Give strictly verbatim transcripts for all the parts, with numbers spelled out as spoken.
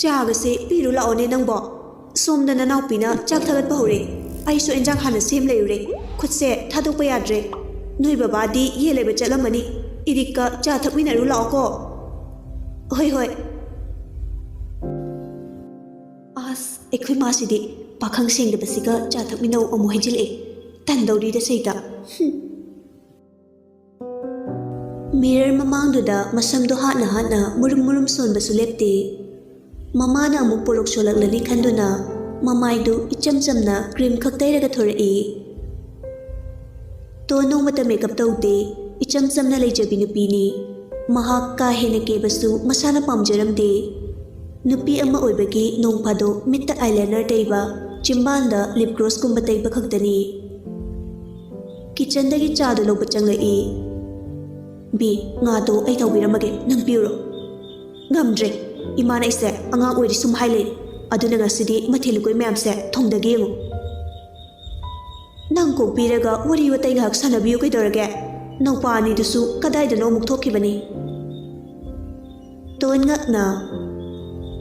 ꯆꯥꯒꯁꯦ ꯄꯤꯔꯨ ꯂꯥꯛꯑꯣꯅꯦ ꯅꯪꯕꯣ꯫ ꯁꯣꯝꯗ ꯅꯅꯥꯎꯄꯤꯅ ꯆꯥꯛ ꯊꯥꯒꯠꯄ ꯍꯧꯔꯦ꯫ ꯑꯩꯁꯨ ꯑꯦꯟꯖꯥꯡ ꯍꯥꯟꯅ ꯁꯦꯝ ꯂꯩꯔꯨꯔꯦ꯫ ꯈꯨꯠꯁꯦ ꯊꯥꯗꯣꯛꯄ ꯌꯥꯗ꯭ꯔꯦ꯫ ꯅꯣꯏ ꯕꯕꯥꯗꯤ ꯌꯦꯟ ꯂꯩꯕ ꯆꯠꯂꯝꯃꯅꯤ꯫ ꯏꯔꯤꯛꯀ ꯆꯥ ꯊꯛꯃꯤꯟꯅꯔꯨ ꯂꯥꯛꯑꯣꯀꯣ꯫ ꯍꯣꯏ, ꯍꯣꯏ꯫ ꯑꯁ, ꯑꯩꯈꯣꯏ ꯃꯥꯁꯤꯗꯤ ꯄꯥꯈꯪ ꯁꯦꯡꯗꯕꯁꯤꯒ ꯆꯥ ꯊꯛꯃꯤꯟꯅꯧ ꯑꯃꯨꯛ ꯍꯥꯏꯖꯤꯜꯂꯛꯑꯦ꯫ ꯇꯟꯗꯧꯔꯤꯗ ꯁꯩꯇ꯫ ꯍꯨꯝ꯫ ꯃꯤꯔꯔ ꯃꯃꯥꯡꯗꯨꯗ ꯃꯁꯝꯗꯣ ꯍꯥꯠꯅ ꯍꯥꯠꯅ ꯃꯨꯔꯨꯝ ꯃꯨꯔꯨꯝ ꯁꯣꯟꯕꯁꯨ ꯂꯦꯞꯇꯦ꯫ ꯃꯃꯥꯅ ꯑꯃꯨꯛ ꯄꯣꯔꯣꯛ ꯁꯣꯜꯂꯛꯂꯅꯤ ꯈꯟꯗꯨꯅ ꯃꯃꯥꯏꯗꯨ ꯏꯆꯝ ꯆꯝꯅ ꯀ꯭ꯔꯤꯝ ꯈꯛ ꯇꯩꯔꯒ ꯊꯣꯔꯛꯏ꯫ ꯇꯣꯟ ꯅꯣꯡꯃꯇ ꯃꯦꯀꯞ ꯇꯧꯗꯦ꯫ ꯏꯆꯝ ꯆꯝꯅ ꯂꯩꯖꯕꯤ ꯅꯨꯄꯤꯅꯤ꯫ ꯃꯍꯥꯛ ꯀꯥ ꯍꯦꯟꯅ ꯀꯦꯕꯁꯨ ꯃꯁꯥꯅ ꯄꯥꯝꯖꯔꯝꯗꯦ꯫ ꯅꯨꯄꯤ ꯑꯃ ꯑꯣꯏꯕꯒꯤ ꯅꯣꯡ ꯐꯥꯗꯣꯛ ꯃꯤꯠꯇ ꯑꯥꯏꯂꯥꯏꯅꯔ ꯇꯩꯕ, ꯆꯤꯝꯕꯥꯟꯗ ꯂꯤꯞ ꯒ꯭ꯂꯣꯁꯀꯨꯝꯕ ꯇꯩꯕ ꯈꯛꯇꯅꯤ꯫ ꯀꯤꯆꯟꯗꯒꯤ ꯆꯥꯗꯨ ꯂꯧꯕ ꯆꯪꯂꯛꯏ꯫ "ꯕꯤ, ꯉꯥꯗꯣ ꯑꯩ ꯇꯧꯕꯤꯔꯝꯃꯒꯦ, ꯅꯪ ꯄꯤꯔꯨꯔꯣ꯫" "ꯉꯝꯗ꯭ꯔꯦ꯫ ꯏꯃꯥꯅ ꯑꯩꯁꯦ ꯑꯉꯥꯡ ꯑꯣꯏꯔꯤ ꯁꯨꯝ ꯍꯥꯏ ꯂꯩ꯫ ꯑꯗꯨꯅ ꯉꯁꯤꯗꯤ ꯃꯊꯦꯜ ꯂꯨꯀꯣꯏ ꯃꯌꯥꯝꯁꯦ ꯊꯣꯡꯗꯒꯦ ꯌꯦꯡꯉꯨ꯫" "ꯅꯪ ꯀꯣꯛ ꯄꯤꯔꯒ ꯋꯥꯔꯤ ꯋꯥꯇꯥꯏ ꯉꯥꯏꯍꯥꯛ ꯁꯥꯟꯅꯕꯤꯌꯨ ꯀꯩꯗꯧꯔꯒꯦ? ꯅꯧꯄꯥ ꯑꯅꯤꯗꯨꯁꯨ ꯀꯗꯥꯏꯗꯅꯣ ꯑꯃꯨꯛ ꯊꯣꯛꯈꯤꯕꯅꯤ꯫" ꯇꯣꯟ ꯉꯛꯅ,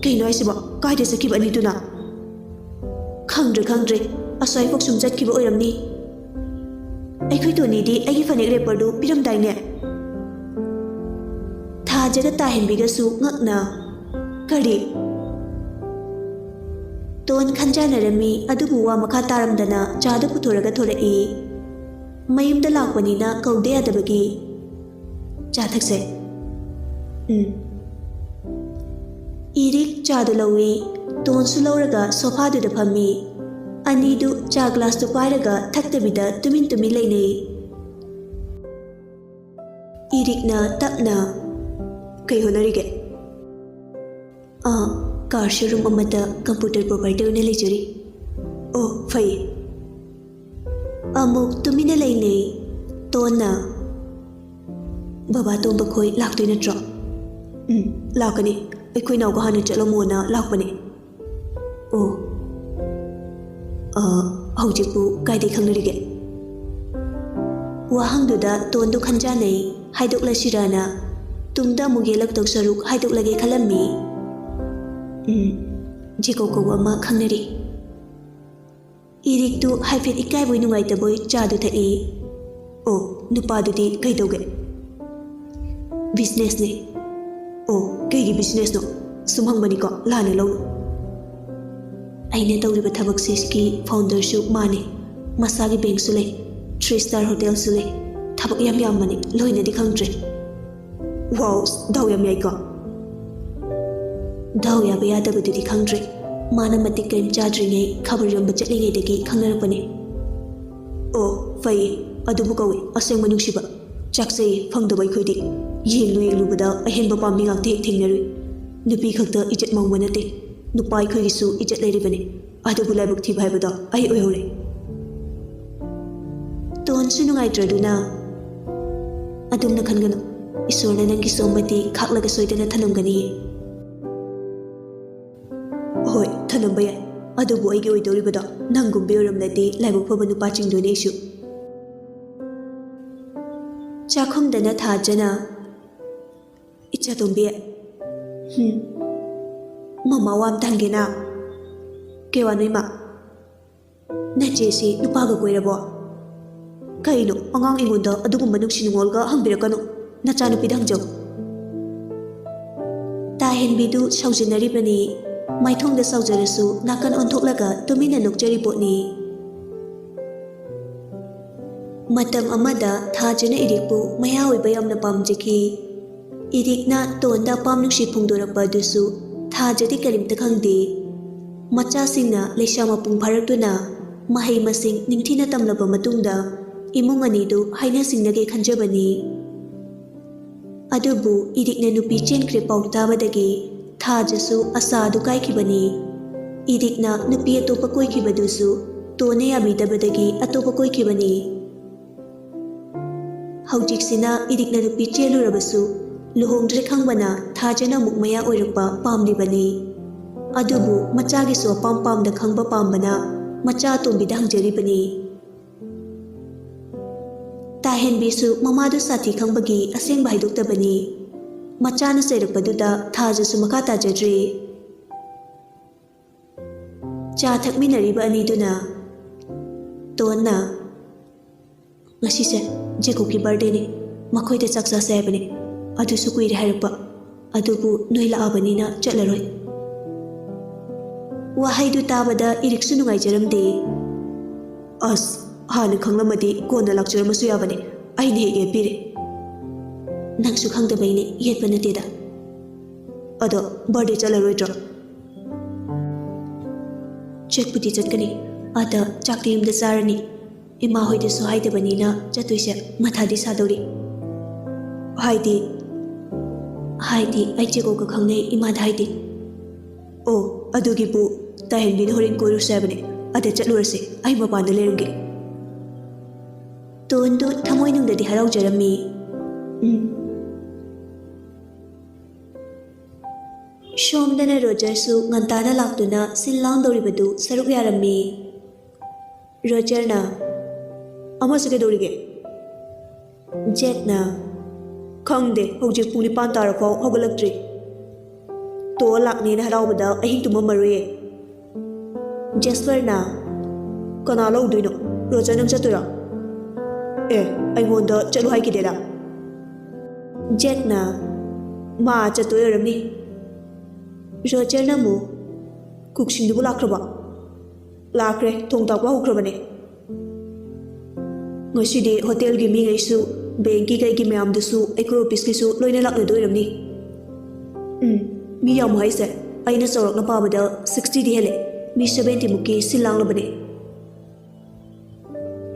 "ꯀꯩꯅꯣ ꯍꯥꯏꯁꯤꯕꯣ? ꯀꯥꯏꯗ ꯆꯠꯈꯤꯕ ꯑꯅꯤꯗꯨꯅ?" "ꯈꯪꯗ꯭ꯔꯦ, ꯈꯪꯗ꯭ꯔꯦ꯫ ꯑꯁ꯭ꯋꯥꯏꯐꯥꯎ ꯁꯨꯝ ꯆꯠꯈꯤꯕ ꯑꯣꯏꯔꯝꯅꯤ꯫" "ꯑꯩꯈꯣꯏ ꯇꯣꯅꯤꯗꯤ ꯑꯩꯒꯤ ꯐꯅꯦꯛ ꯔꯦꯄꯔꯗꯨ ꯄꯤꯔꯝꯗꯥꯏꯅꯦ?" ꯊꯥꯖꯒ ꯇꯥꯍꯦꯟꯕꯤꯒꯁꯨ ꯉꯛꯅ, "ꯀꯔꯤ?" ꯇꯣꯟ ꯈꯟꯖꯥꯟꯅꯔꯝꯃꯤ, ꯑꯗꯨꯕꯨ ꯋꯥ ꯃꯈꯥ ꯇꯥꯔꯝꯗꯅ ꯆꯥꯗꯨ ꯄꯨꯊꯣꯔꯒ ꯊꯣꯔꯛꯏ꯫ ꯃꯌꯨꯝꯗ ꯂꯥꯛꯄꯅꯤꯅ ꯀꯧꯗ ꯌꯥꯗꯕꯒꯤ꯫ "ꯆꯥ ꯊꯛꯁꯦ꯫" "ꯎꯝ꯫" ꯏꯔꯤꯛ ꯆꯥꯗꯨ ꯂꯧꯏ꯫ ꯇꯣꯟꯁꯨ ꯂꯧꯔꯒ ꯁꯣꯐꯥꯗꯨꯗ ꯐꯝꯃꯤ꯫ ꯑꯅꯤꯗꯨ ꯆꯥ ꯒ꯭ꯂꯥꯁꯇꯨ ꯄꯥꯏꯔꯒ ꯊꯛꯇꯕꯤꯗ ꯇꯨꯃꯤꯟ ꯇꯨꯃꯤꯟ ꯂꯩꯅꯩ꯫ ꯏꯔꯤꯛꯅ ꯇꯞꯅ, "ꯀꯩ ꯍꯣꯠꯅꯔꯤꯒꯦ?" "ꯑꯥ, ꯀꯥꯔ ꯁꯣꯔꯨꯝ ꯑꯃꯗ ꯀꯝꯄ꯭ꯌꯨꯇꯔ ꯄ꯭ꯔꯣꯚꯥꯏꯗꯔ ꯑꯣꯏꯅ ꯂꯩꯖꯔꯤ꯫" "ꯑꯣ, ꯐꯩ꯫" ꯑꯃꯨꯛ ꯇꯨꯃꯤꯟꯅ ꯂꯩꯅꯩ꯫ ꯇꯣꯟꯅ, "ꯕꯕꯥ ꯇꯣꯝꯕ ꯈꯣꯏ ꯂꯥꯛꯇꯣꯏ ꯅꯠꯇ꯭ꯔꯣ?" "ꯎꯝ, ꯂꯥꯛꯀꯅꯤ꯫ ꯑꯩꯈꯣꯏ ꯅꯥꯎꯒ ꯍꯥꯟꯅ ꯆꯠꯂꯝꯃꯣꯅ ꯂꯥꯛꯄꯅꯦ꯫" "ꯑꯣ꯫ ꯑ, ꯍꯧꯖꯤꯛꯄꯨ ꯀꯥꯏꯗꯩ ꯈꯪꯅꯔꯤꯒꯦ?" ꯋꯥꯍꯪꯗꯨꯗ ꯇꯣꯟꯗꯨ ꯈꯟꯖꯥꯅꯩ, ꯍꯥꯏꯗꯣꯛꯂꯁꯤꯔꯥꯅ꯫ ꯇꯨꯡꯗ ꯑꯃꯨꯛ ꯌꯦꯠꯂꯛꯇꯧ ꯁꯔꯨꯛ ꯍꯥꯏꯗꯣꯛꯂꯒꯦ ꯈꯜꯂꯝꯃꯤ꯫ ꯎꯝ, ꯖꯦꯀꯣ ꯀꯧꯕ ꯑꯃ ꯈꯪꯅꯔꯤ꯫ ꯏꯔꯤꯛꯇꯨ ꯍꯥꯏꯐꯦꯠ ꯏꯀꯥꯏꯕꯣꯏ ꯅꯨꯡꯉꯥꯏꯇꯕꯣꯏ ꯆꯥꯗꯨ ꯊꯛꯏ꯫ ꯑꯣ, ꯅꯨꯄꯥꯗꯨꯗꯤ ꯀꯩꯗꯧꯒꯦ? ꯕꯤꯖꯤꯅꯦꯁꯅꯦ꯫ ꯑꯣ, ꯀꯩꯒꯤ ꯕꯤꯖꯤꯅꯦꯁꯅꯣ? ꯁꯨꯝ ꯍꯪꯕꯅꯤꯀꯣ, ꯂꯥꯟꯅ ꯂꯧꯅꯨ꯫ ꯑꯩꯅ ꯇꯧꯔꯤꯕ ꯊꯕꯛꯁꯤꯒꯤ ꯐꯥꯎꯟꯗꯔꯁꯨ ꯃꯥꯅꯤ꯫ ꯃꯁꯥꯒꯤ ꯕꯦꯡꯛꯁꯨ ꯂꯩ, ꯊ꯭ꯔꯤ ꯁ꯭ꯇꯥꯔ ꯍꯣꯇꯦꯜꯁꯨ ꯂꯩ꯫ ꯊꯕꯛ ꯌꯥꯝ ꯌꯥꯝꯕꯅꯤ, ꯂꯣꯏꯅꯗꯤ ꯈꯪꯗ꯭ꯔꯦ꯫ ꯋꯥꯎ, ꯗꯥꯎ ꯌꯥꯝ ꯌꯥꯏꯀꯣ꯫ ꯗꯥꯎ ꯌꯥꯕ ꯌꯥꯗꯕꯗꯨꯗꯤ ꯈꯪꯗ꯭ꯔꯦ꯫ ꯃꯥꯅ ꯃꯇꯤꯛ ꯀꯔꯤꯝ ꯆꯥꯗ꯭ꯔꯤꯉꯩ ꯈꯕꯔ ꯌꯣꯟꯕ ꯆꯠꯂꯤꯉꯩꯗꯒꯤ ꯈꯪꯅꯔꯛꯄꯅꯤ꯫ ꯑꯣ, ꯐꯩꯌꯦ꯫ ꯑꯗꯨꯕꯨ ꯀꯧꯏ ꯑꯁꯦꯡꯕ ꯅꯨꯡꯁꯤꯕ꯫ ꯆꯥꯛꯆꯩꯌꯦ ꯐꯪꯗꯕ ꯑꯩꯈꯣꯏꯗꯤ꯫ ꯌꯦꯡꯂꯨ ꯌꯦꯡꯂꯨꯕꯗ ꯑꯍꯦꯟꯕ ꯄꯥꯝꯃꯤ ꯉꯥꯛꯇ ꯍꯦꯛ ꯊꯦꯡꯅꯔꯨꯏ꯫ ꯅꯨꯄꯤ ꯈꯛꯇ ꯏꯖꯠ ꯃꯥꯡꯕ ꯅꯠꯇꯦ, ꯅꯨꯄꯥ ꯑꯩꯈꯣꯏꯒꯤꯁꯨ ꯏꯖꯠ ꯂꯩꯔꯤꯕꯅꯤ꯫ ꯑꯗꯨꯕꯨ ꯂꯥꯏꯕꯛ ꯊꯤꯕ ꯍꯥꯏꯕꯗꯣ ꯑꯩ ꯑꯣꯏꯍꯧꯔꯦ꯫ ꯇꯣꯟꯁꯨ ꯅꯨꯡꯉꯥꯏꯇ꯭ꯔꯗꯨꯅ꯫ ꯑꯗꯨꯝꯅ ꯈꯟꯒꯅꯨ, ꯏꯁꯣꯔꯅ ꯅꯪꯒꯤ ꯁꯣꯝꯕꯗꯤ ꯈꯥꯛꯂꯒ ꯁꯣꯏꯗꯅ ꯊꯅꯝꯒꯅꯤ꯫ ꯍꯣꯏ, ꯊꯅꯝꯕ ꯌꯥꯏ, ꯑꯗꯨꯕꯨ ꯑꯩꯒꯤ ꯑꯣꯏꯗꯧꯔꯤꯕꯗꯣ ꯅꯪꯒꯨꯝꯕꯤ ꯑꯣꯏꯔꯝꯂꯗꯤ ꯂꯥꯏꯕꯛ ꯐꯕ ꯅꯨꯄꯥ ꯆꯤꯡꯗꯣꯏꯅꯦ ꯑꯩꯁꯨ꯫ ꯆꯥꯛꯈꯨꯝꯗꯅ ꯊꯥꯖꯅ, "ꯏꯆꯥꯇꯣꯝꯕꯤ, ꯍꯨꯝ, ꯃꯃꯥ ꯋꯥ ꯑꯝꯇ ꯍꯪꯒꯦꯅ?" "ꯀꯩ ꯋꯥꯅꯣ ꯏꯃꯥ?" "ꯅꯆꯦꯁꯤ ꯅꯨꯄꯥꯒ ꯀꯣꯏꯔꯕꯣ?" "ꯀꯩꯅꯣ, ꯑꯉꯥꯡ ꯑꯩꯉꯣꯟꯗ ꯑꯗꯨꯒꯨꯝꯕ ꯅꯨꯡꯁꯤ ꯅꯨꯡꯉꯣꯜꯒ ꯍꯪꯕꯤꯔꯛꯀꯅꯨ, ꯅꯆꯥꯅꯨꯄꯤꯗ ꯍꯪꯖꯧ꯫" ꯇꯥꯍꯦꯟꯕꯤꯗꯨ ꯁꯥꯎꯖꯤꯟꯅꯔꯤꯕꯅꯤ꯫ ꯃꯥꯏꯊꯣꯡꯗ ꯁꯥꯎꯖꯔꯁꯨ ꯅꯥꯀꯟ ꯑꯣꯟꯊꯣꯛꯂꯒ ꯇꯨꯃꯤꯟꯅ ꯅꯣꯛꯆꯔꯤ ꯄꯣꯠꯅꯤ꯫ ꯃꯇꯝ ꯑꯃꯗ ꯊꯥꯖꯅ ꯏꯔꯤꯛꯄꯨ ꯃꯌꯥ ꯑꯣꯏꯕ ꯌꯥꯝꯅ ꯄꯥꯝꯖꯈꯤ꯫ ꯏꯔꯤꯛꯅ ꯇꯣꯟꯗ ꯑꯄꯥꯝ ꯅꯨꯡꯁꯤ ꯐꯣꯡꯗꯣꯔꯛꯄ ꯑꯗꯨꯁꯨ ꯊꯥꯖꯗꯤ ꯀꯔꯤꯝꯇ ꯈꯪꯗꯦ꯫ ꯃꯆꯥꯁꯤꯡꯅ ꯂꯩꯁꯥ ꯃꯄꯨꯡ ꯐꯥꯔꯛꯇꯨꯅ ꯃꯍꯩ ꯃꯁꯤꯡ ꯅꯤꯡꯊꯤꯅ ꯇꯝꯂꯕ ꯃꯇꯨꯡꯗ ꯏꯃꯨꯡ ꯑꯅꯤꯗꯨ ꯍꯥꯏꯅ ꯁꯤꯡꯅꯒꯦ ꯈꯟꯖꯕꯅꯤ꯫ ꯑꯗꯨꯕꯨ ꯏꯔꯤꯛꯅ ꯅꯨꯄꯤ ꯆꯦꯟꯈ꯭ꯔꯦ ꯄꯥꯎ ꯇꯥꯕꯗꯒꯤ ꯊꯥꯖꯁꯨ ꯑꯁꯥ ꯑꯗꯨ ꯀꯥꯏꯈꯤꯕꯅꯤ꯫ ꯏꯔꯤꯛꯅ ꯅꯨꯄꯤ ꯑꯇꯣꯞꯄ ꯀꯣꯏꯈꯤꯕꯗꯨꯁꯨ ꯇꯣꯟꯅ ꯌꯥꯕꯤꯗꯕꯗꯒꯤ ꯑꯇꯣꯞꯄ ꯀꯣꯏꯈꯤꯕꯅꯤ꯫ ꯍꯧꯖꯤꯛꯁꯤꯅ ꯏꯔꯤꯛꯅ ꯅꯨꯄꯤ ꯆꯦꯜꯂꯨꯔꯕꯁꯨ ꯂꯨꯍꯣꯡꯗ꯭ꯔꯦ ꯈꯪꯕꯅ ꯊꯥꯖꯅ ꯑꯃꯨꯛ ꯃꯌꯥ ꯑꯣꯏꯔꯛꯄ ꯄꯥꯝꯂꯤꯕꯅꯤ꯫ ꯑꯗꯨꯕꯨ ꯃꯆꯥꯒꯤꯁꯨ ꯑꯄꯥꯝ ꯄꯥꯝꯗ ꯈꯪꯕ ꯄꯥꯝꯕꯅ ꯃꯆꯥ ꯑꯇꯣꯝꯕꯤꯗ ꯍꯪꯖꯔꯤꯕꯅꯤ꯫ ꯇꯥꯍꯦꯟꯕꯤꯁꯨ ꯃꯃꯥꯗꯨ ꯁꯥꯊꯤ ꯈꯪꯕꯒꯤ ꯑꯁꯦꯡꯕ ꯍꯥꯏꯗꯣꯛꯇꯕꯅꯤ꯫ ꯃꯆꯥꯅ ꯆꯩꯔꯛꯄꯗꯨꯗ ꯊꯥꯖꯁꯨ ꯃꯈꯥ ꯇꯥꯖꯗ꯭ꯔꯦ꯫ ꯆꯥ ꯊꯛꯃꯤꯟꯅꯔꯤꯕ ꯑꯅꯤꯗꯨꯅ ꯇꯣꯟꯅ, "ꯉꯁꯤꯁꯦ ꯖꯦꯀꯣꯕꯀꯤ ꯕꯥꯔꯗꯦꯅꯤ, ꯃꯈꯣꯏꯗ ꯆꯥꯛ ꯆꯥꯁꯦ ꯍꯥꯏꯕꯅꯤ, ꯑꯗꯨꯁꯨ ꯀꯨꯏꯔꯦ ꯍꯥꯏꯔꯛꯄ, ꯑꯗꯨꯕꯨ ꯅꯣꯏ ꯂꯥꯛꯑꯕꯅꯤꯅ ꯆꯠꯂꯔꯣꯏ"꯫ ꯋꯥꯍꯩꯗꯨ ꯇꯥꯕꯗ ꯏꯔꯤꯛꯁꯨ ꯅꯨꯡꯉꯥꯏꯖꯔꯝꯗꯦ꯫ "ꯑꯁ, ꯍꯥꯟꯅ ꯈꯪꯂꯝꯃꯗꯤ ꯀꯣꯟꯅ ꯂꯥꯛꯆꯔꯝꯃꯁꯨ ꯌꯥꯕꯅꯤ, ꯑꯩꯅ ꯍꯦꯛ ꯌꯦꯠꯄꯤꯔꯦ"꯫ "ꯅꯪꯁꯨ ꯈꯪꯗꯕꯩꯅꯦ, ꯌꯦꯠꯄ ꯅꯠꯇꯦꯗ꯫ ꯑꯗꯣ ꯕꯥꯔꯗꯦ ꯆꯠꯂꯔꯣꯏꯗ꯭ꯔꯣ?" "ꯆꯠꯄꯨꯗꯤ ꯆꯠꯀꯅꯤ, ꯑꯗ ꯆꯥꯛꯇꯤ ꯌꯨꯝꯗ ꯆꯥꯔꯅꯤ꯫ ꯏꯃꯥ ꯍꯣꯏꯗꯁꯨ ꯍꯥꯏꯗꯕꯅꯤꯅ ꯆꯠꯇꯣꯏꯁꯦ ꯃꯊꯥꯗꯤ ꯁꯥꯗꯧꯔꯤ"꯫ "ꯍꯥꯏꯗꯤ?" "ꯍꯥꯏꯗꯤ ꯑꯩ ꯖꯦꯀꯣꯕꯀ ꯈꯪꯅꯩ, ꯏꯃꯥꯗ ꯍꯥꯏꯗꯦ"꯫ "ꯑꯣ, ꯑꯗꯨꯒꯤꯕꯨ ꯇꯥꯍꯦꯟꯕꯤꯅ ꯍꯣꯔꯦꯟ ꯀꯣꯏꯔꯨꯁꯦ ꯍꯥꯏꯕꯅꯦ, ꯑꯗ ꯆꯠꯂꯨꯔꯁꯦ, ꯑꯩ ꯃꯄꯥꯟꯗ ꯂꯩꯔꯝꯒꯦ"꯫ ꯇꯣꯟꯗꯨ ꯊꯃꯣꯏꯅꯨꯡꯗꯗꯤ ꯍꯔꯥꯎꯖꯔꯝꯃꯤ꯫ ꯎꯝ꯫ ꯁꯣꯝꯗꯅ ꯔꯣꯖꯔꯁꯨ ꯉꯟꯇꯥꯅ ꯂꯥꯛꯇꯨꯅ ꯁꯤꯜ ꯂꯥꯡꯗꯧꯔꯤꯕꯗꯨ ꯁꯔꯨꯛ ꯌꯥꯔꯝꯃꯤ꯫ ꯔꯣꯖꯔꯅ, "ꯑꯃꯁꯨ ꯀꯩꯗꯧꯔꯤꯒꯦ?" ꯖꯦꯛꯅ, "ꯈꯪꯗꯦ, ꯍꯧꯖꯤꯛ ꯄꯨꯡ ꯅꯤꯄꯥꯟ ꯇꯥꯔꯐꯥꯎ ꯍꯧꯒꯠꯂꯛꯇ꯭ꯔꯤ꯫ ꯇꯣ ꯂꯥꯛꯅꯦꯅ ꯍꯔꯥꯎꯕꯗ ꯑꯍꯤꯡ ꯇꯨꯝꯃꯝꯃꯔꯣꯏꯌꯦ"꯫ ꯖꯦꯁꯄꯔꯅ, "ꯀꯅꯥ ꯂꯧꯗꯣꯏꯅꯣ? ꯔꯣꯖꯔ ꯅꯪ ꯆꯠꯇꯣꯏꯔꯣ?" "ꯑꯦ, ꯑꯩꯉꯣꯟꯗ ꯆꯠꯂꯨ ꯍꯥꯏꯈꯤꯗꯦꯗ"꯫ ꯖꯦꯛꯅ, "ꯃꯥ ꯆꯠꯇꯣꯏ ꯑꯣꯏꯔꯝꯅꯤ"꯫ ꯔꯣꯖꯔꯅ ꯑꯃꯨꯛ, "ꯀꯨꯛꯁꯤꯡꯗꯨꯕꯨ ꯂꯥꯛꯈ꯭ꯔꯕ?" "ꯂꯥꯛꯈ꯭ꯔꯦ, ꯊꯣꯡ ꯇꯥꯛꯄ ꯍꯧꯈ꯭ꯔꯕꯅꯦ"꯫ "ꯉꯁꯤꯗꯤ ꯍꯣꯇꯦꯜꯒꯤ ꯃꯤꯉꯩꯁꯨ, ꯕꯦꯡꯀꯤ ꯀꯩꯒꯤ ꯃꯌꯥꯝꯗꯨꯁꯨ, ꯑꯩꯈꯣꯏ ꯑꯣꯐꯤꯁꯀꯤꯁꯨ ꯂꯣꯏꯅ ꯂꯥꯛꯅꯗꯣꯏ ꯑꯣꯏꯔꯝꯅꯤ"꯫ "ꯎꯝ, ꯃꯤ ꯌꯥꯝꯃꯨ ꯍꯥꯏꯁꯦ, ꯑꯩꯅ ꯆꯥꯎꯔꯥꯛꯅ ꯄꯥꯕꯗ sixtyꯗꯤ ꯍꯦꯜꯂꯦ꯫ ꯃꯤ seventyꯃꯨꯛꯀꯤ ꯁꯤꯜ ꯂꯥꯡꯂꯕꯅꯦ"꯫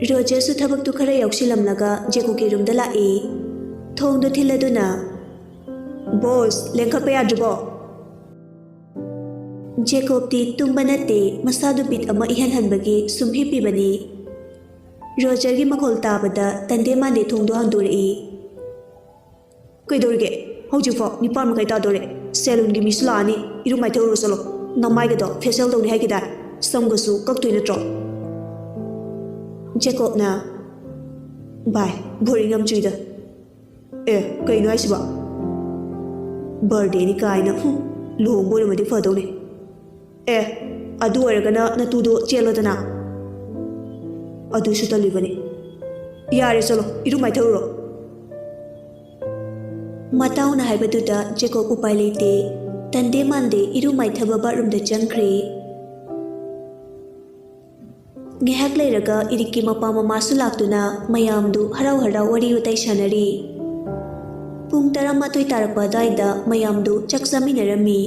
ꯔꯣꯖꯔꯁꯨ ꯊꯕꯛꯇꯨ ꯈꯔ ꯌꯥꯎꯁꯤꯜꯂꯝꯂꯒ ꯖꯦꯀꯣꯕꯀꯤ ꯔꯨꯝꯗ ꯂꯥꯛꯏ꯫ ꯊꯣꯡꯗꯨ ꯊꯤꯜꯂꯗꯨꯅ, "ꯕꯣꯁ, ꯂꯦꯡꯈꯠꯄ ꯌꯥꯗ꯭ꯔꯤꯕꯣ?" ꯖꯦꯀꯣꯕꯇꯤ ꯇꯨꯝꯕ ꯅꯠꯇꯦ, ꯃꯁꯥꯗꯨ ꯕꯤꯠ ꯑꯃ ꯏꯍꯟ ꯍꯟꯕꯒꯤ ꯁꯨꯝ ꯍꯤꯞꯄꯤꯕꯅꯤ꯫ ꯔꯣꯖꯔꯒꯤ ꯃꯈꯣꯜ ꯇꯥꯕꯗ ꯇꯟꯗꯦ ꯃꯥꯟꯗꯦ ꯊꯣꯡꯗꯨ ꯍꯥꯡꯗꯣꯔꯛꯏ꯫ "ꯀꯩꯗꯧꯔꯤꯒꯦ? ꯍꯧꯖꯤꯛꯐꯥꯎ ꯅꯤꯄꯥꯟ ꯃꯈꯥꯏ ꯇꯥꯗꯣꯔꯦ꯫ ꯁꯦꯂꯨꯟꯒꯤ ꯃꯤꯁꯨ ꯂꯥꯛꯑꯅꯤ꯫ ꯏꯔꯨ ꯃꯥꯏꯊꯔꯨꯔꯣ ꯆꯠꯂꯣ꯫ ꯅꯃꯥꯏꯒꯗꯣ ꯐꯦꯁꯤꯌꯦꯜ ꯇꯧꯅꯤ ꯍꯥꯏꯈꯤꯗꯥꯏ? ꯁꯝꯒꯁꯨ ꯀꯛꯇꯣꯏ ꯅꯠꯇ꯭ꯔꯣ?" ꯖꯦꯀꯣꯕꯅ, "ꯚꯥꯏ, ꯕꯣꯔꯤꯡ ꯌꯥꯝ ꯆꯨꯏꯗ"꯫ "ꯑꯦ, ꯀꯩꯅꯣ ꯍꯥꯏꯁꯤꯕꯣ? ꯕꯥꯔꯗꯦꯅꯤ ꯀꯥꯏꯅ, ꯍꯨꯝ, ꯂꯨꯍꯣꯡꯕ ꯑꯣꯏꯔꯝꯃꯗꯤ ꯐꯗꯧꯅꯦ꯫ ꯑꯦ, ꯑꯗꯨ ꯑꯣꯏꯔꯒꯅ ꯅꯇꯨꯗꯣ ꯆꯦꯜꯂꯣꯗꯅ꯫ ꯑꯗꯨꯁꯨ ꯇꯜꯂꯤꯕꯅꯤ꯫ ꯌꯥꯔꯦ, ꯆꯠꯂꯣ, ꯏꯔꯨ ꯃꯥꯏꯊꯔꯨꯔꯣ꯫ ꯃꯇꯥꯎꯅ ꯍꯥꯏꯕꯗꯨꯗ ꯖꯦꯀꯣꯕ ꯎꯄꯥꯏ ꯂꯩꯇꯦ꯫ ꯇꯟꯗꯦ ꯃꯥꯟꯗꯦ ꯏꯔꯨ ꯃꯥꯏꯊꯕ ꯕꯥꯠꯔꯨꯝꯗ ꯆꯪꯈ꯭ꯔꯦ꯫ ꯉꯥꯏꯍꯥꯛ ꯂꯩꯔꯒ ꯏꯔꯤꯛꯀꯤ ꯃꯄꯥ ꯃꯃꯥꯁꯨ ꯂꯥꯛꯇꯨꯅ ꯃꯌꯥꯝꯗꯨ ꯍꯔꯥꯎ ꯍꯔꯥꯎ ꯋꯥꯔꯤ ꯋꯥꯇꯥꯏ ꯁꯥꯟꯅꯔꯤ꯫ ꯄꯨꯡ ꯇꯔꯥꯃꯥꯊꯣꯏ ꯇꯥꯔꯛꯄ ꯑꯗꯨꯋꯥꯏꯗ ꯃꯌꯥꯝꯗꯨ ꯆꯥꯛ ꯆꯥꯃꯤꯟꯅꯔꯝꯃꯤ꯫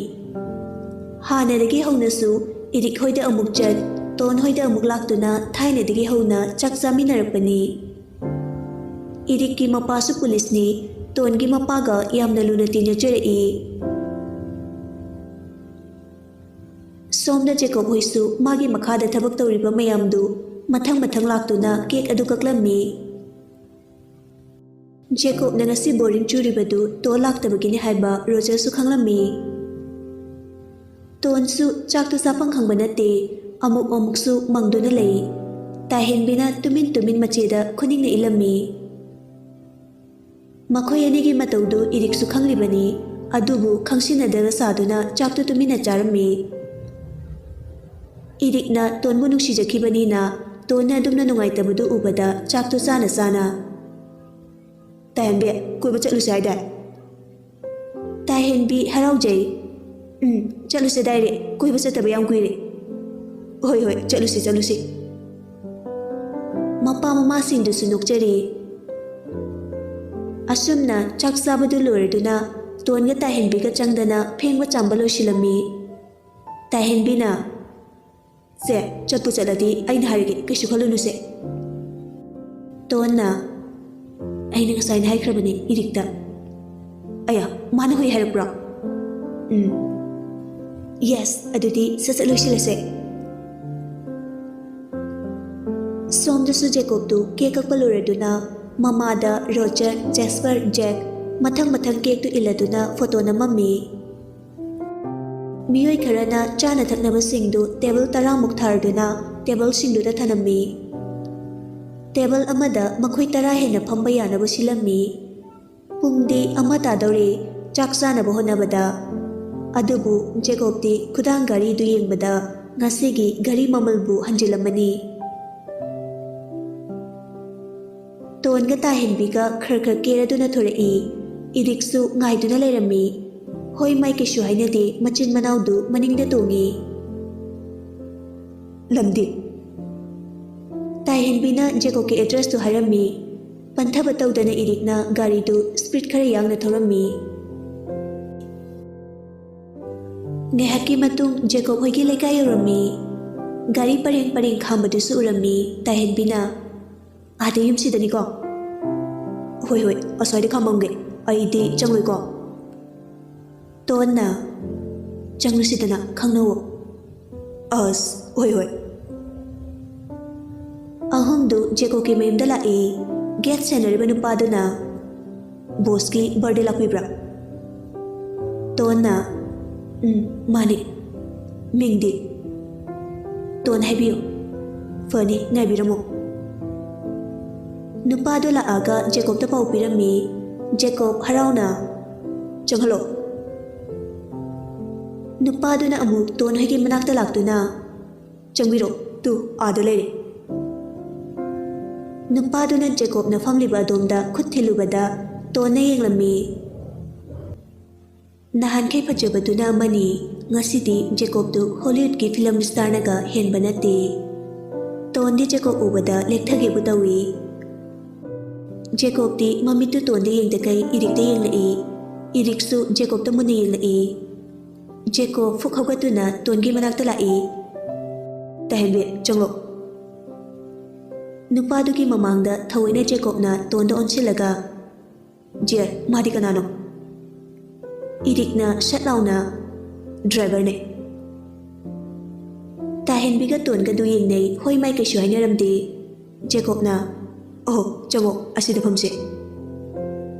ꯍꯥꯟꯅꯗꯒꯤ ꯍꯧꯅꯁꯨ ꯏꯔꯤꯛ ꯍꯣꯏꯗ ꯑꯃꯨꯛ ꯆꯠ, ꯇꯣꯟ ꯍꯣꯏꯗ ꯑꯃꯨꯛ ꯂꯥꯛꯇꯨꯅ ꯊꯥꯏꯅꯗꯒꯤ ꯍꯧꯅ ꯆꯥꯛ ꯆꯥꯃꯤꯟꯅꯔꯛꯄꯅꯤ꯫ ꯏꯔꯤꯛꯀꯤ ꯃꯄꯥꯁꯨ ꯄꯨꯂꯤꯁꯅꯤ, ꯇꯣꯟꯒꯤ ꯃꯄꯥꯒ ꯌꯥꯝꯅ ꯂꯨꯅ ꯇꯤꯟꯅꯖꯔꯛꯏ꯫ ꯁꯣꯝꯗ ꯖꯦꯀꯣꯕ ꯍꯣꯏꯁꯨ ꯃꯥꯒꯤ ꯃꯈꯥꯗ ꯊꯕꯛ ꯇꯧꯔꯤꯕ ꯃꯌꯥꯝꯗꯨ ꯃꯊꯪ ꯃꯊꯪ ꯂꯥꯛꯇꯨꯅ ꯀꯦꯛ ꯑꯗꯨ ꯀꯛꯂꯝꯃꯤ꯫ ꯖꯦꯀꯣꯕꯅ ꯉꯁꯤ ꯕꯣꯔꯤꯡ ꯆꯨꯔꯤꯕꯗꯨ ꯇꯣꯟ ꯂꯥꯛꯇꯕꯒꯤꯅꯤ ꯍꯥꯏꯕ ꯔꯣꯖꯔꯁꯨ ꯈꯪꯂꯝꯃꯤ꯫ ꯇꯣꯟꯁꯨ ꯆꯥꯛꯇꯨ ꯆꯥꯐꯝ ꯈꯪꯕ ꯅꯠꯇꯦ, ꯑꯃꯨꯛ ꯑꯃꯨꯛꯁꯨ ꯃꯪꯗꯨꯅ ꯂꯩ꯫ ꯇꯥꯍꯦꯟꯕꯤꯅ ꯇꯨꯃꯤꯟ ꯇꯨꯃꯤꯟ ꯃꯆꯦꯗ ꯈꯨꯅꯤꯡꯅ ꯏꯜꯂꯝꯃꯤ꯫ ꯃꯈꯣꯏ ꯑꯅꯤꯒꯤ ꯃꯇꯧꯗꯨ ꯏꯔꯤꯛꯁꯨ ꯈꯪꯂꯤꯕꯅꯤ, ꯑꯗꯨꯕꯨ ꯈꯪꯁꯤꯟꯅꯗꯕ ꯁꯥꯗꯨꯅ ꯆꯥꯛꯇꯨ ꯇꯨꯃꯤꯟꯅ ꯆꯥꯔꯝꯃꯤ꯫ ꯏꯔꯤꯛꯅ ꯇꯣꯟꯕꯨ ꯅꯨꯡꯁꯤꯖꯈꯤꯕꯅꯤꯅ ꯇꯣꯟꯅ ꯑꯗꯨꯝꯅ ꯅꯨꯡꯉꯥꯏꯇꯕꯗꯨ ꯎꯕꯗ ꯆꯥꯛꯇꯨ ꯆꯥꯅ ꯆꯥꯅ, "ꯇꯥꯍꯦꯟꯕꯤ, ꯀꯣꯏꯕ ꯆꯠꯂꯨꯁꯦ ꯍꯥꯏꯗꯥꯏ?" ꯇꯥꯍꯦꯟꯕꯤ ꯍꯔꯥꯎꯖꯩ꯫ "ꯎꯝ, ꯆꯠꯂꯨꯁꯦ ꯗꯥꯏꯔꯦ, ꯀꯣꯏꯕ ꯆꯠꯇꯕ ꯌꯥꯝ ꯀꯨꯏꯔꯦ꯫ ꯍꯣꯏ, ꯍꯣꯏ, ꯆꯠꯂꯨꯁꯤ, ꯆꯠꯂꯨꯁꯤ꯫" ꯃꯄꯥ ꯃꯃꯥꯁꯤꯡꯗꯨꯁꯨ ꯅꯣꯛꯆꯔꯤ꯫ ꯑꯁꯨꯝꯅ ꯆꯥꯛ ꯆꯥꯕꯗꯨ ꯂꯣꯏꯔꯗꯨꯅ ꯇꯣꯟꯒ ꯇꯥꯍꯦꯟꯕꯤꯒ ꯆꯪꯗꯅ ꯐꯦꯡꯕ ꯆꯥꯝꯕ ꯂꯣꯏꯁꯤꯜꯂꯝꯃꯤ꯫ ꯇꯥꯍꯦꯟꯕꯤꯅ, "ꯁꯦ, ꯆꯠꯄꯨ ꯆꯠꯂꯗꯤ ꯑꯩꯅ ꯍꯥꯏꯔꯒꯦ, ꯀꯩꯁꯨ ꯈꯜꯂꯨꯅꯨꯁꯦ꯫" ꯇꯣꯟꯅ, "ꯑꯩꯅ ꯉꯁꯥꯏꯅ ꯍꯥꯏꯈ꯭ꯔꯕꯅꯦ ꯏꯔꯤꯛꯇ꯫" "ꯑꯌꯥ, ꯃꯥꯅ ꯍꯣꯏ ꯍꯥꯏꯔꯛꯄ꯭ꯔꯣ?" "ꯎꯝ꯫" "ꯌꯦꯁ, ꯑꯗꯨꯗꯤ ꯁꯠ ꯁꯠ ꯂꯣꯏꯁꯤꯜꯂꯁꯦ꯫" ꯁꯣꯝꯗꯁꯨ ꯖꯦꯀꯣꯕꯇꯨ ꯀꯦꯛ ꯀꯛꯄ ꯂꯣꯏꯔꯗꯨꯅ ꯃꯃꯥꯗ ꯔꯣꯖꯔ, ꯖꯦꯁꯄꯔ, ꯖꯦꯛ ꯃꯊꯪ ꯃꯊꯪ ꯀꯦꯛꯇꯨ ꯏꯜꯂꯗꯨꯅ ꯐꯣꯇꯣ ꯅꯝꯃꯝꯃꯤ꯫ ꯃꯤꯑꯣꯏ ꯈꯔꯅ ꯆꯥꯅ ꯊꯛꯅꯕꯁꯤꯡꯗꯨ ꯇꯦꯕꯜ ꯇꯔꯥꯃꯨꯛ ꯊꯥꯔꯗꯨꯅ ꯇꯦꯕꯜꯁꯤꯡꯗꯨꯗ ꯊꯅꯝꯃꯤ꯫ ꯇꯦꯕꯜ ꯑꯃꯗ ꯃꯈꯣꯏ ꯇꯔꯥ ꯍꯦꯟꯅ ꯐꯝꯕ ꯌꯥꯅꯕ ꯁꯤꯜꯂꯝꯃꯤ꯫ ꯄꯨꯡꯗꯤ ꯑꯃ ꯇꯥꯗꯧꯔꯦ ꯆꯥꯛ ꯆꯥꯅꯕ ꯍꯣꯠꯅꯕꯗ꯫ ꯑꯗꯨꯕꯨ ꯖꯦꯀꯣꯕꯇꯤ ꯈꯨꯗꯥꯡ ꯘꯔꯤꯗꯨ ꯌꯦꯡꯕꯗ ꯉꯁꯤꯒꯤ ꯘꯔꯤ ꯃꯃꯜꯕꯨ ꯍꯟꯖꯤꯜꯂꯝꯃꯅꯤ꯫ ꯇꯣꯟꯒ ꯇꯥꯍꯦꯟꯕꯤꯒ ꯈꯔ ꯈꯔ ꯀꯦꯔꯗꯨꯅ ꯊꯣꯔꯛꯏ꯫ ꯏꯔꯤꯛꯁꯨ ꯉꯥꯏꯗꯨꯅ ꯂꯩꯔꯝꯃꯤ꯫ ꯍꯣꯏ ꯃꯥꯏ ꯀꯩꯁꯨ ꯍꯥꯏꯅꯗꯦ, ꯃꯆꯤꯟ ꯃꯅꯥꯎꯗꯨ ꯃꯅꯤꯡꯗ ꯇꯣꯡꯉꯤ꯫ ꯂꯝꯗꯤ? ꯇꯥꯍꯦꯟꯕꯤꯅ ꯖꯦꯀꯣꯕꯀꯤ ꯑꯦꯗ꯭ꯔꯦꯁꯇꯨ ꯍꯥꯏꯔꯝꯃꯤ꯫ ꯄꯟꯊꯕ ꯇꯧꯗꯅ ꯏꯔꯤꯛꯅ ꯒꯥꯔꯤꯗꯨ ꯁ꯭ꯄꯤꯗ ꯈꯔ ꯌꯥꯡꯅ ꯊꯧꯔꯝꯃꯤ꯫ ꯉꯥꯏꯍꯥꯛꯀꯤ ꯃꯇꯨꯡ ꯖꯦꯀꯣꯕ ꯍꯣꯏꯒꯤ ꯂꯩꯀꯥꯏ ꯌꯧꯔꯝꯃꯤ꯫ ꯒꯥꯔꯤ ꯄꯔꯦꯡ ꯄꯔꯦꯡ ꯈꯥꯝꯕꯗꯨꯁꯨ ꯎꯔꯝꯃꯤ꯫ ꯇꯥꯍꯦꯟꯕꯤꯅ, "ꯑꯥꯗ ꯌꯨꯝꯁꯤꯗꯅꯤꯀꯣ?" "ꯍꯣꯏ, ꯍꯣꯏ, ꯑꯁ꯭ꯋꯥꯏꯗ ꯈꯥꯝꯃꯝꯒꯦ, ꯑꯩꯗꯤ ꯆꯪꯂꯣꯏꯀꯣ꯫" ꯇꯣꯟꯅ, "ꯆꯪꯂꯨꯁꯤꯗꯅ, ꯈꯪꯅꯧꯋꯣ꯫" "ꯑꯁ, ꯍꯣꯏ, ꯍꯣꯏ꯫" ꯑꯍꯨꯝꯗꯨ ꯖꯦꯀꯣꯕꯀꯤ ꯃꯌꯨꯝꯗ ꯂꯥꯛꯏ꯫ ꯒꯦꯠ ꯁꯦꯟꯅꯔꯤꯕ ꯅꯨꯄꯥꯗꯨꯅ, "ꯕꯣꯁꯀꯤ ꯕꯥꯔꯗꯦ ꯂꯥꯛꯄꯤꯕ꯭ꯔꯥ?" ꯇꯣꯟꯅ, "ꯎꯝ, ꯃꯥꯅꯤ꯫" "ꯃꯤꯡꯗꯤ?" "ꯇꯣꯟ ꯍꯥꯏꯕꯤꯌꯨ꯫" "ꯐꯅꯤ, ꯉꯥꯏꯕꯤꯔꯝꯃꯣ꯫" ꯅꯨꯄꯥꯗꯨ ꯂꯥꯛꯑꯒ ꯖꯦꯀꯣꯕꯇ ꯄꯥꯎ ꯄꯤꯔꯝꯃꯤ꯫ ꯖꯦꯀꯣꯕ ꯍꯔꯥꯎꯅ, "ꯆꯪꯍꯜꯂꯣ꯫" ꯅꯨꯄꯥꯗꯨꯅ ꯑꯃꯨꯛ ꯇꯣꯟ ꯍꯣꯏꯒꯤ ꯃꯅꯥꯛꯇ ꯂꯥꯛꯇꯨꯅ, "ꯆꯪꯕꯤꯔꯣ, ꯇꯨ, ꯑꯥꯗ ꯂꯩꯔꯦ꯫" ꯅꯨꯄꯥꯗꯨꯅ ꯖꯦꯀꯣꯕꯅ ꯐꯝꯂꯤꯕ ꯑꯗꯣꯝꯗ ꯈꯨꯠ ꯊꯤꯜꯂꯨꯕꯗ ꯇꯣꯟꯅ ꯌꯦꯡꯂꯝꯃꯤ꯫ ꯅꯍꯥꯟꯈꯩ ꯐꯖꯕꯗꯨꯅ ꯑꯃꯅꯤ, ꯉꯁꯤꯗꯤ ꯖꯦꯀꯣꯕꯇꯨ ꯍꯣꯂꯤꯋꯨꯗꯀꯤ ꯐꯤꯂꯝ ꯁ꯭ꯇꯥꯔꯅꯒ ꯍꯦꯟꯕ ꯅꯠꯇꯦ꯫ ꯇꯣꯟꯗꯤ ꯖꯦꯀꯣꯕ ꯎꯕꯗ ꯂꯦꯛꯊꯒꯦꯕꯨ ꯇꯧꯏ꯫ ꯖꯦꯀꯣꯕꯇꯤ ꯃꯃꯤꯠꯇꯨ ꯇꯣꯟꯗ ꯌꯦꯡꯗꯈꯩ ꯏꯔꯤꯛꯇ ꯌꯦꯡꯂꯛꯏ꯫ ꯏꯔꯤꯛꯁꯨ ꯖꯦꯀꯣꯕꯇ ꯃꯨꯟꯅ ꯌꯦꯡꯂꯛꯏ꯫ ꯖꯦꯀꯣꯕ ꯐꯨꯛ ꯍꯧꯒꯠꯇꯨꯅ ꯇꯣꯟꯒꯤ ꯃꯅꯥꯛꯇ ꯂꯥꯛꯏ꯫ "ꯇꯥꯍꯦꯟꯕꯤ, ꯆꯪꯂꯣ꯫" ꯅꯨꯄꯥꯗꯨꯒꯤ ꯃꯃꯥꯡꯗ ꯊꯑꯣꯏꯅ ꯖꯦꯀꯣꯕꯅ ꯇꯣꯟꯗ ꯑꯣꯟꯁꯤꯜꯂꯒ, "ꯖꯤꯌꯔ, ꯃꯥꯗꯤ ꯀꯅꯥꯅꯣ?" ꯏꯔꯤꯛꯅ ꯁꯠ ꯂꯥꯎꯅ, "ꯗ꯭ꯔꯥꯏꯚꯔꯅꯦ꯫" ꯇꯥꯍꯦꯟꯕꯤꯒ ꯇꯣꯟꯒꯗꯨ ꯌꯦꯡꯅꯩ, ꯍꯣꯏ ꯃꯥꯏ ꯀꯩꯁꯨ ꯍꯥꯏꯅꯔꯝꯗꯦ꯫ ꯖꯦꯀꯣꯕꯅ, "ꯑꯣꯍꯣ, ꯆꯪꯉꯣ, ꯑꯁꯤꯗ ꯐꯝꯁꯦ꯫"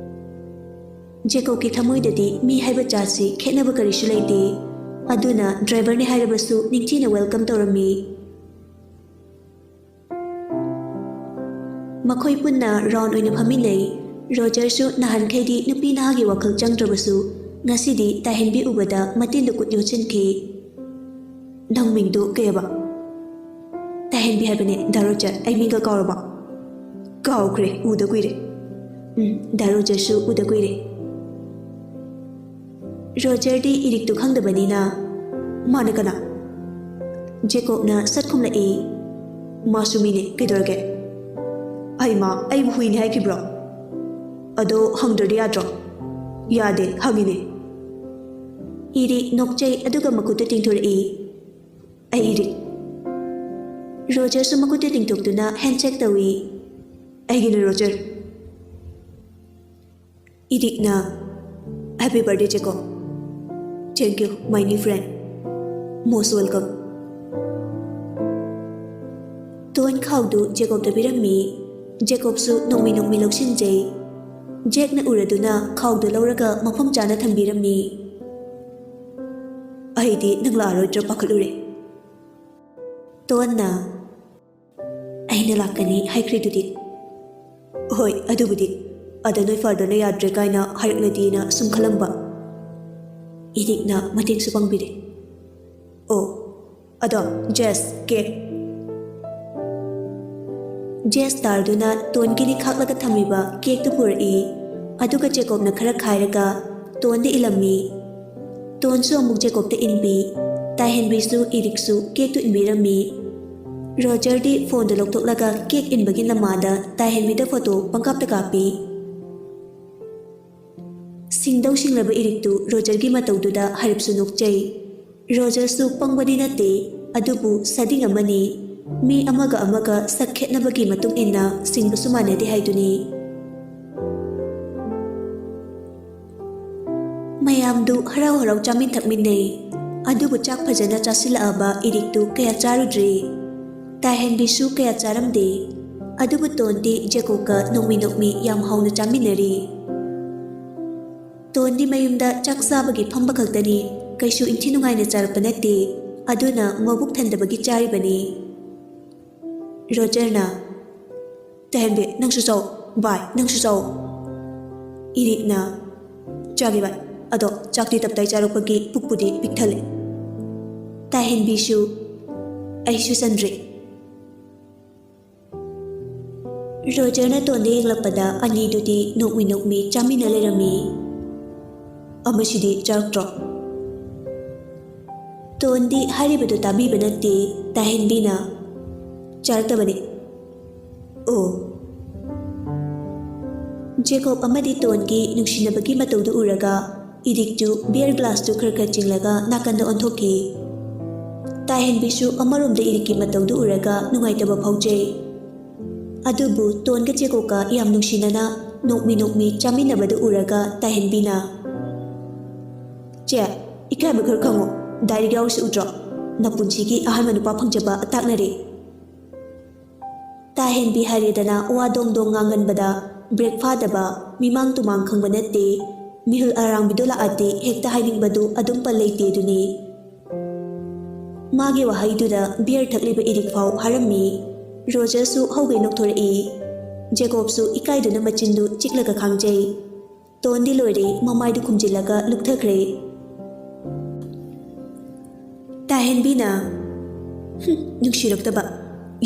ꯖꯦꯀꯣꯕꯀꯤ ꯊꯃꯣꯏꯗꯗꯤ ꯃꯤ ꯍꯥꯏꯕ ꯖꯥꯠꯁꯤ ꯈꯦꯠꯅꯕ ꯀꯔꯤꯁꯨ ꯂꯩꯇꯦ, ꯑꯗꯨꯅ ꯗ꯭ꯔꯥꯏꯚꯔꯅꯦ ꯍꯥꯏꯔꯕꯁꯨ ꯅꯤꯡꯊꯤꯅ ꯋꯦꯜꯀꯝ ꯇꯧꯔꯝꯃꯤ꯫ ꯃꯈꯣꯏ ꯄꯨꯟꯅ ꯔꯥꯎꯟ ꯑꯣꯏꯅ ꯐꯝꯃꯤꯟꯅꯩ꯫ ꯔꯣꯖꯔꯁꯨ ꯅꯍꯥꯟꯈꯩꯗꯤ ꯅꯨꯄꯤ ꯅꯍꯥꯒꯤ ꯋꯥꯈꯜ ꯆꯪꯗ꯭ꯔꯕꯁꯨ ꯉꯁꯤꯗꯤ ꯇꯥꯍꯦꯟꯕꯤ ꯎꯕꯗ ꯃꯇꯤꯟꯗ ꯈꯨꯠ ꯌꯣꯠꯁꯤꯟꯈꯤ꯫ ꯅꯪ ꯃꯤꯡꯗꯨ ꯀꯩ ꯍꯥꯏꯕ? ꯇꯥꯍꯦꯟꯕꯤ ꯍꯥꯏꯕꯅꯦ, ꯗꯥ ꯔꯣꯖꯔ꯫ ꯑꯩ ꯃꯤꯡꯒ ꯀꯥꯎꯔꯕ? ꯀꯥꯎꯈ꯭ꯔꯦ, ꯎꯗ ꯀꯨꯏꯔꯦ꯫ ꯎꯝ, ꯗꯥ ꯔꯣꯖꯔꯁꯨ ꯎꯗ ꯀꯨꯏꯔꯦ꯫ ꯔꯣꯖꯔꯗꯤ ꯏꯔꯤꯛꯇꯨ ꯈꯪꯗꯕꯅꯤꯅ, "ꯃꯥꯅ ꯀꯅꯥ?" ꯖꯦꯀꯣꯕꯅ ꯁꯠ ꯈꯨꯝꯂꯛꯏ, "ꯃꯥꯁꯨ ꯃꯤꯅꯦ, ꯀꯩꯗꯧꯔꯒꯦ? ꯍꯩꯃꯥ, ꯑꯩꯕꯨ ꯍꯨꯏꯅꯦ ꯍꯥꯏꯈꯤꯕ꯭ꯔꯣ? ꯑꯗꯣ ꯍꯪꯗ꯭ꯔꯗꯤ ꯌꯥꯗ꯭ꯔꯣ?" "ꯌꯥꯗꯦ, ꯍꯪꯉꯤꯅꯦ꯫" ꯏꯔꯤꯛ ꯅꯣꯛꯆꯩ, ꯑꯗꯨꯒ ꯃꯈꯨꯠꯇꯨ ꯇꯤꯡꯊꯣꯔꯛꯏ꯫ "ꯑꯩ ꯏꯔꯤꯛ꯫" ꯔꯣꯖꯔꯁꯨ ꯃꯈꯨꯠꯇꯨ ꯇꯤꯡꯊꯣꯛꯇꯨꯅ ꯍꯦꯟꯁꯦꯛ ꯇꯧꯏ꯫ "ꯑꯩꯒꯤꯅ ꯔꯣꯖꯔ꯫" ꯏꯔꯤꯛꯅ, "Happy birthday, Jacob." "Thank you, my new friend꯫ Most welcome꯫" ꯇꯣꯟ ꯈꯥꯎꯗꯨ ꯖꯦꯀꯣꯕꯇ ꯄꯤꯔꯝꯃꯤ꯫ ꯖꯦꯀꯣꯕꯁꯨ ꯅꯣꯡꯃꯤ ꯅꯣꯡꯃꯤ ꯂꯧꯁꯤꯟꯖꯩ꯫ ꯖꯦꯛꯅ ꯎꯔꯗꯨꯅ ꯈꯥꯎꯗꯨ ꯂꯧꯔꯒ ꯃꯐꯝ ꯆꯥꯅ ꯊꯝꯕꯤꯔꯝꯃꯤ꯫ "ꯑꯩꯗꯤ ꯅꯪ ꯂꯥꯛꯑꯔꯣꯏꯗ꯭ꯔꯥ ꯄꯥꯈꯠꯂꯨꯔꯦ꯫" ꯇꯣꯟꯅ, "ꯑꯩꯅ ꯂꯥꯛꯀꯅꯤ ꯍꯥꯏꯈ꯭ꯔꯤꯗꯨꯗꯤ꯫" "ꯍꯣꯏ, ꯑꯗꯨꯕꯨꯗꯤ꯫ ꯑꯗ ꯅꯣꯏ ꯐꯥꯗꯔꯅ ꯌꯥꯗ꯭ꯔꯦ ꯀꯥꯏꯅ ꯍꯥꯏꯔꯛꯂꯗꯤꯅ ꯁꯨꯝ ꯈꯜꯂꯝꯕ꯫" ꯏꯔꯤꯛꯅ ꯃꯇꯦꯡꯁꯨ ꯄꯥꯡꯕꯤꯔꯦ꯫ "ꯑꯣ, ꯑꯗꯣ, ꯖꯦꯁ, ꯀꯦꯛ꯫" ꯖꯦꯁ ꯇꯥꯔꯗꯨꯅ ꯇꯣꯟꯒꯤꯅꯤ ꯈꯥꯛꯂꯒ ꯊꯝꯃꯤꯕ ꯀꯦꯛꯇꯨ ꯄꯨꯔꯛꯏ꯫ ꯑꯗꯨꯒ ꯖꯦꯀꯣꯕꯅ ꯈꯔ ꯈꯥꯏꯔꯒ ꯇꯣꯟꯗ ꯏꯜꯂꯝꯃꯤ꯫ ꯇꯣꯟꯁꯨ ꯑꯃꯨꯛ ꯖꯦꯀꯣꯕꯇ ꯏꯟꯕꯤ꯫ ꯇꯥꯍꯦꯟꯕꯤꯁꯨ ꯏꯔꯤꯛꯁꯨ ꯀꯦꯛꯇꯨ ꯏꯟꯕꯤꯔꯝꯃꯤ꯫ ꯔꯣꯖꯔꯗꯤ ꯐꯣꯟꯗꯨ ꯂꯧꯊꯣꯛꯂꯒ ꯀꯦꯛ ꯏꯟꯕꯒꯤ ꯅꯃꯥꯗ ꯇꯥꯍꯦꯟꯕꯤꯗ ꯐꯣꯇꯣ ꯄꯪꯀꯥꯞꯇ ꯀꯥꯞꯄꯤ꯫ ꯁꯤꯡꯗꯧ ꯁꯤꯡꯂꯕ ꯏꯔꯤꯛꯇꯨ ꯔꯣꯖꯔꯒꯤ ꯃꯇꯧꯗꯨꯗ ꯍꯥꯏꯔꯞꯁꯨ ꯅꯣꯛꯆꯩ꯫ ꯔꯣꯖꯔꯁꯨ ꯄꯪꯕꯗꯤ ꯅꯠꯇꯦ, ꯑꯗꯨꯕꯨ ꯁꯥꯗꯤꯡ ꯑꯃꯅꯤ꯫ ꯃꯤ ꯑꯃꯒ ꯑꯃꯒ ꯁꯛ ꯈꯦꯠꯅꯕꯒꯤ ꯃꯇꯨꯡ ꯏꯟꯅ ꯁꯤꯡꯕꯁꯨ ꯃꯥꯟꯅꯗꯦ ꯍꯥꯏꯗꯨꯅꯤ꯫ ꯃꯌꯥꯝꯗꯨ ꯍꯔꯥꯎ ꯍꯔꯥꯎ ꯆꯥꯃꯤꯟ ꯊꯛꯃꯤꯟꯅꯩ꯫ ꯑꯗꯨꯕꯨ ꯆꯥꯛ ꯐꯖꯅ ꯆꯥꯁꯤꯜꯂꯛꯑꯕ ꯏꯔꯤꯛꯇꯨ ꯀꯌꯥ ꯆꯥꯔꯨꯗ꯭ꯔꯦ꯫ ꯇꯥꯍꯦꯟꯕꯤꯁꯨ ꯀꯌꯥ ꯆꯥꯔꯝꯗꯦ꯫ ꯑꯗꯨꯕꯨ ꯇꯣꯟꯗꯤ ꯖꯦꯀꯣꯕꯀ ꯅꯣꯛꯃꯤ ꯅꯣꯛꯃꯤ ꯌꯥꯝ ꯍꯥꯎꯅ ꯆꯥꯃꯤꯟꯅꯔꯤ꯫ ꯇꯣꯟꯗꯤ ꯃꯌꯨꯝꯗ ꯆꯥꯛ ꯆꯥꯕꯒꯤ ꯐꯝꯕ ꯈꯛꯇꯅꯤ, ꯀꯩꯁꯨ ꯏꯟꯊꯤ ꯅꯨꯡꯉꯥꯏꯅ ꯆꯥꯔꯛꯄ ꯅꯠꯇꯦ, ꯑꯗꯨꯅ ꯃꯕꯨꯛ ꯊꯟꯗꯕꯒꯤ ꯆꯥꯔꯤꯕꯅꯤ꯫ ꯔꯣꯖꯔꯅ, "ꯇꯍꯦꯟꯕꯤ, ꯅꯪꯁꯨ ꯆꯥꯎ꯫ ꯚꯥꯏ, ꯅꯪꯁꯨ ꯆꯥꯎ꯫" ꯏꯔꯤꯛꯅ, "ꯆꯥꯒꯦ ꯚꯥꯏ, ꯑꯗꯣ ꯆꯥꯛꯇꯤ ꯇꯞꯇꯥꯏ ꯆꯥꯔꯛꯄꯒꯤ ꯄꯨꯛꯄꯨꯗꯤ ꯄꯤꯛ ꯊꯜꯂꯦ꯫" ꯇꯥꯍꯦꯟꯕꯤꯁꯨ, "ꯑꯩꯁꯨ ꯆꯟꯗ꯭ꯔꯤ"꯫ ꯔꯣꯖꯔꯅ ꯇꯣꯟꯗ ꯌꯦꯡꯂꯛꯄꯗ ꯑꯅꯤꯗꯨꯗꯤ ꯅꯣꯛꯃꯤ ꯅꯣꯛꯃꯤ ꯆꯥꯃꯤꯟꯅ ꯂꯩꯔꯝꯃꯤ꯫ "ꯑꯃꯁꯤꯗꯤ ꯆꯥꯔꯛꯇ꯭ꯔꯣ?" ꯇꯣꯟꯗꯤ ꯍꯥꯏꯔꯤꯕꯗꯨ ꯇꯥꯕꯤꯕ ꯅꯠꯇꯦ꯫ ꯇꯥꯍꯦꯟꯕꯤꯅ, "ꯆꯥꯔꯛꯇꯕꯅꯤ"꯫ "ꯑꯣ"꯫ ꯖꯦꯀꯣꯕ ꯑꯃꯗꯤ ꯇꯣꯟꯒꯤ ꯅꯨꯡꯁꯤꯅꯕꯒꯤ ꯃꯇꯧꯗꯨ ꯎꯔꯒ ꯏꯔꯤꯛꯇꯨ ꯕꯤꯌꯔ ꯒ꯭ꯂꯥꯁꯇꯨ ꯈꯔ ꯈꯔ ꯆꯤꯡꯂꯒ ꯅꯥꯀꯟꯗ ꯑꯣꯟꯊꯣꯛꯈꯤ꯫ ꯇꯥꯍꯦꯟꯕꯤꯁꯨ ꯑꯃꯔꯣꯝꯗ ꯏꯔꯤꯛꯀꯤ ꯃꯇꯧꯗꯨ ꯎꯔꯒ ꯅꯨꯡꯉꯥꯏꯇꯕ ꯐꯥꯎꯖꯩ꯫ ꯑꯗꯨꯕꯨ ꯇꯣꯟꯒ ꯖꯦꯀꯣꯕꯀ ꯌꯥꯝ ꯅꯨꯡꯁꯤꯅꯅ ꯅꯣꯛꯃꯤ ꯅꯣꯛꯃꯤ ꯆꯥꯃꯤꯟꯅꯕꯗꯨ ꯎꯔꯒ ꯇꯥꯍꯦꯟꯕꯤꯅ, "ꯆꯦ, ꯏꯀꯥꯏꯕ ꯈꯔ ꯈꯪꯉꯣ꯫ ꯗꯥꯏꯔꯦꯛ ꯌꯥꯎꯔꯤꯁꯤ ꯎꯗ꯭ꯔꯣ? ꯅꯄꯨꯟꯁꯤꯒꯤ ꯑꯍꯥꯟꯕ ꯅꯨꯄꯥ ꯐꯪꯖꯕ ꯇꯥꯛꯅꯔꯦ"꯫ ꯇꯥꯍꯦꯟꯕꯤ ꯍꯥꯏꯔꯦꯗꯅ ꯋꯥ ꯗꯣꯡ ꯗꯣꯡ ꯉꯥꯡꯒꯟꯕꯗ ꯕ꯭ꯔꯦꯛ ꯐꯥꯗꯕ, ꯃꯤꯃꯥꯡ ꯇꯨꯃꯥꯡ ꯈꯪꯕ ꯅꯠꯇꯦ꯫ ꯃꯤꯍꯨꯜ ꯑꯔꯥꯡꯕꯤꯗꯨ ꯂꯥꯛꯑꯗꯤ ꯍꯦꯛꯇ ꯍꯥꯏꯅꯤꯡꯕꯗꯨ ꯑꯗꯨꯝ ꯄꯜ ꯂꯩꯇꯦ ꯑꯗꯨꯅꯤ꯫ ꯃꯥꯒꯤ ꯋꯥꯍꯩꯗꯨꯗ ꯕꯤꯌꯔ ꯊꯛꯂꯤꯕ ꯏꯔꯤꯛ ꯐꯥꯎ ꯍꯥꯔꯝꯃꯤ꯫ ꯔꯣꯖꯔꯁꯨ ꯍꯧꯒꯩ ꯅꯣꯛꯊꯣꯔꯛꯏ꯫ ꯖꯦꯀꯣꯕꯁꯨ ꯏꯀꯥꯏꯗꯨꯅ ꯃꯆꯤꯟꯗꯨ ꯆꯤꯛꯂꯒ ꯈꯥꯡꯖꯩ꯫ ꯇꯣꯟꯗꯤ ꯂꯣꯏꯔꯦ, ꯃꯃꯥꯏꯗꯨ ꯈꯨꯝꯖꯤꯜꯂꯒ ꯂꯨꯞꯊꯈ꯭ꯔꯦ꯫ ꯇꯥꯍꯦꯟꯕꯤꯅ, "ꯍꯨꯝ, ꯅꯨꯡꯁꯤꯔꯛꯇꯕ꯫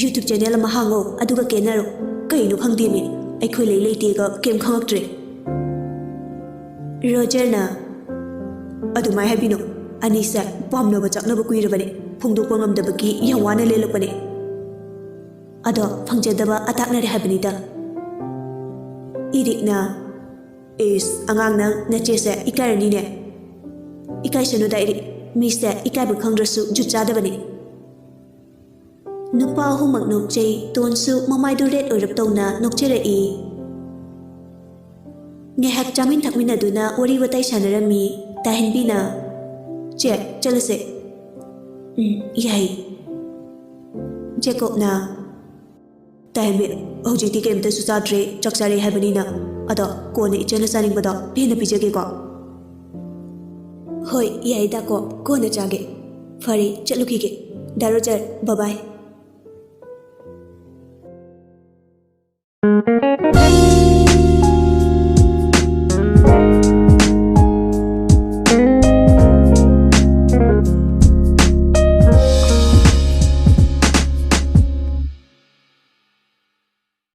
YouTube ꯆꯦꯅꯦꯜ ꯑꯃ ꯍꯥꯡꯉꯣ, ꯑꯗꯨꯒ ꯀꯦꯟꯅꯔꯣ꯫ ꯀꯩꯅꯣ ꯈꯪꯗꯦꯃꯤ, ꯑꯩꯈꯣꯏ ꯂꯩ ꯂꯩꯇꯦꯒ ꯀꯩꯝ ꯈꯪꯉꯛꯇ꯭ꯔꯦ"꯫ ꯔꯣꯖꯔꯅ, "ꯑꯗꯨꯃꯥꯏ ꯍꯥꯏꯕꯤꯅꯣ꯫ ꯑꯅꯤꯁꯦ ꯄꯥꯝꯅꯕ ꯆꯥꯛꯅꯕ ꯀꯨꯏꯔꯕꯅꯦ, ꯐꯣꯡꯗꯣꯛꯄ ꯉꯝꯗꯕꯒꯤ ꯌꯥꯝ ꯋꯥꯅ ꯂꯦꯜꯂꯛꯄꯅꯦ꯫ ꯑꯗꯣ ꯐꯪꯖꯗꯕ ꯑꯇꯥꯛꯅꯔꯦ ꯍꯥꯏꯕꯅꯤꯗ"꯫ ꯏꯔꯤꯛꯅ, "ꯏꯁ, ꯑꯉꯥꯡ ꯅꯪ, ꯅꯆꯦꯁꯦ ꯏꯀꯥꯏꯔꯅꯤꯅꯦ"꯫ "ꯏꯀꯥꯏꯁꯅꯨꯗ ꯏꯔꯤꯛ, ꯃꯤꯁꯦ ꯏꯀꯥꯏꯕ ꯈꯪꯗ꯭ꯔꯁꯨ ꯖꯨꯠ ꯆꯥꯗꯕꯅꯤ"꯫ ꯅꯨꯄꯥ ꯑꯍꯨꯝꯃꯛ ꯅꯣꯛꯆꯩ꯫ ꯇꯣꯟꯁꯨ ꯃꯃꯥꯏꯗꯨ ꯔꯦꯠ ꯑꯣꯏꯔꯞ ꯇꯧꯅ ꯅꯣꯛꯆꯔꯛꯏ꯫ ꯉꯥꯏꯍꯥꯛ ꯆꯥꯃꯤꯟ ꯊꯛꯃꯤꯟꯅꯗꯨꯅ ꯋꯥꯔꯤ ꯋꯥꯇꯥꯏ ꯁꯥꯟꯅꯔꯝꯃꯤ꯫ ꯇꯥꯍꯦꯟꯕꯤꯅ, "ꯆꯦ, ꯆꯠꯂꯁꯦ"꯫ "ꯎꯝ, ꯌꯥꯏ"꯫ ꯖꯦꯀꯣꯕꯅ, "ꯇꯥꯍꯦꯟꯕꯤ, ꯍꯧꯖꯤꯛꯇꯤ ꯀꯩꯝꯇꯁꯨ ꯆꯥꯗ꯭ꯔꯦ, ꯆꯥꯛ ꯆꯥꯔꯦ ꯍꯥꯏꯕꯅꯤꯅ꯫ ꯑꯗꯣ ꯀꯣꯟꯅ ꯏꯆꯦꯅ ꯆꯥꯅꯤꯡꯕꯗꯣ ꯍꯦꯟꯅ ꯄꯤꯖꯒꯦꯀꯣ"꯫ "ꯍꯣꯏ, ꯌꯥꯏ ꯗꯥꯀꯣ, ꯀꯣꯟꯅ ꯆꯥꯒꯦ꯫ ꯐꯔꯦ, ꯆꯠꯂꯨꯈꯤꯒꯦ꯫ ꯗꯥ ꯔꯣꯖꯔ, bye bye"꯫